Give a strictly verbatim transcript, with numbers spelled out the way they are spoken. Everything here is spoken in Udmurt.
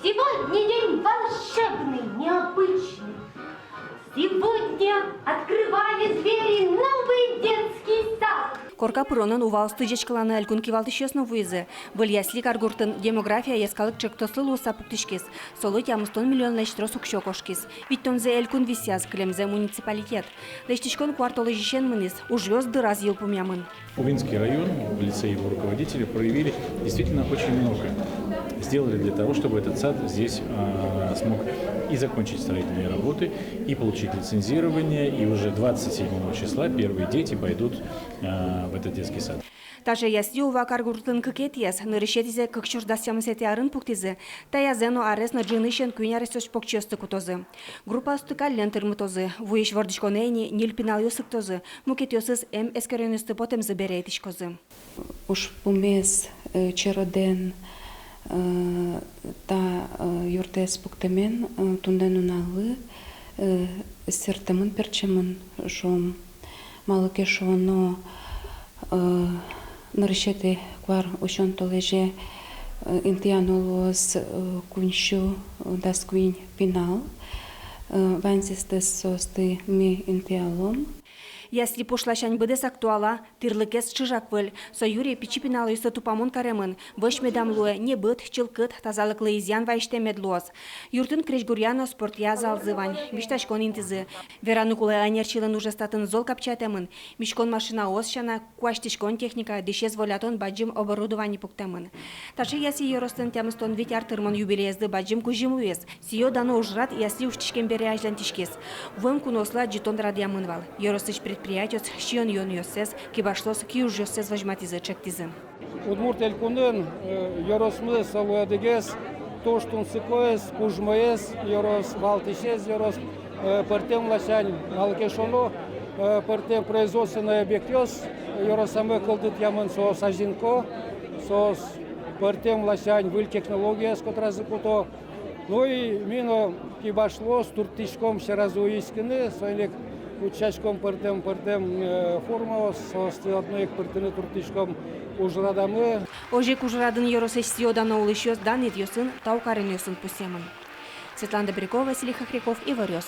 Сегодня день волшебный, необычный. Сегодня открывали двери новый детский сад. Корка пыронын Уваосты ӟечкыланы элькун кивалтӥсьёс но вуизы. Выль ясли каргуртын «Демография» йӧскалык ӵектослы луыса пуктӥськиз. Солы тямыстон миллионлэсь трос уксё кошкиз. Витьтонзэ элькун висъяз, кылемзэ муниципалитет. Лэсьтӥськон куартолэзьысен мынӥз, ужъёс дыраз йылпумъямын. Увинский район в лице его руководителя проявили действительно очень много. Сделали для того, чтобы этот сад здесь, а, смог и закончить строительные работы, и получить лицензирование, и уже двадцать седьмого числа первые дети пойдут, а, в этот детский сад. Таӵе ясли Ува каргуртын кыкетӥез, нырысетӥзэ кык сюрс дас тямысэтӥ арын пуктӥзы. Таязэ но арес но ӝынысен куинь аресозь покчиосты кутозы. Группаосты каллен тырмытозы. Вуись вордӥськонэ ини ньыль пиналъёс лыктозы. Мукетъёсыз эм эскеронъёсты потэмзы бере итӥськозы. Ужпумез, э, черодэн, э, та, э, юртэз пуктэмен, э, туннэ нуналлы, э, сэрттэмын-пертчемын, шуом. Малы ке шуоно, э, нырысетӥ куар усён толэзе, э, интыяно луоз, э, куинь сю, э, дас куинь пинал, э, ваньзэсты соосты ми интыялом. Ясли пуш ласянь быдэсак туала, тӥрлыкез чыжак выль. Со юри пичи пиналъёслы тупамон каремын. Вӧсь медам луэ, небыт, чылкыт, тазалыклы изъян вайисьтэм мед луоз. Юртын крезьгуръя но спортъя залзы вань, висьтаськон интызы. Вераны кулэ, ӧнерчилэн ужез татын зол капчиятэмын. Миськон машинаос сяна, куасьтӥськон техника, дӥсез волятон бадӟым оборудование пуктэмын. Таӵе ясли ёрослэн тямыстон вить ар тырмон юбилеезлы бадӟым кузьым луиз. Сӥё-дано ужрад ясли усьтӥськем бере азьланьтӥськиз. Вуэм куноослы адӟытон радъямын вал. Ёросысь предприятиос сиён-юонъёссэс, кибашлыос киужъёссэс возьматӥзы, чектӥзы. Удмурт Элькунын, э, ёросмы со луэ одӥгез туж тунсыкоез, кужмоез ёрос, валтӥсез ёрос, э, пӧртэм ласянь, малы ке шуоно, э, пӧртэм производственной объектъёс ёросамы кылдытъямын, соос азинко, соос пӧртэм ласянь выль технологиез котразы куто. Ну и ми но, кибашлыос, турттӥськом сьӧразы уиськыны, соин ик утчаськом пӧртэм, пӧртэм, э, формаос, соосты одно ик пыртыны турттӥськом ужрадамы. Озьы ик ужрадын ёросысь сӥё-дано улӥсьёс данъетъёсын, тау каронъёсын пусъемын. Светлана Добрякова, Василий Хохряков, Иворъёс.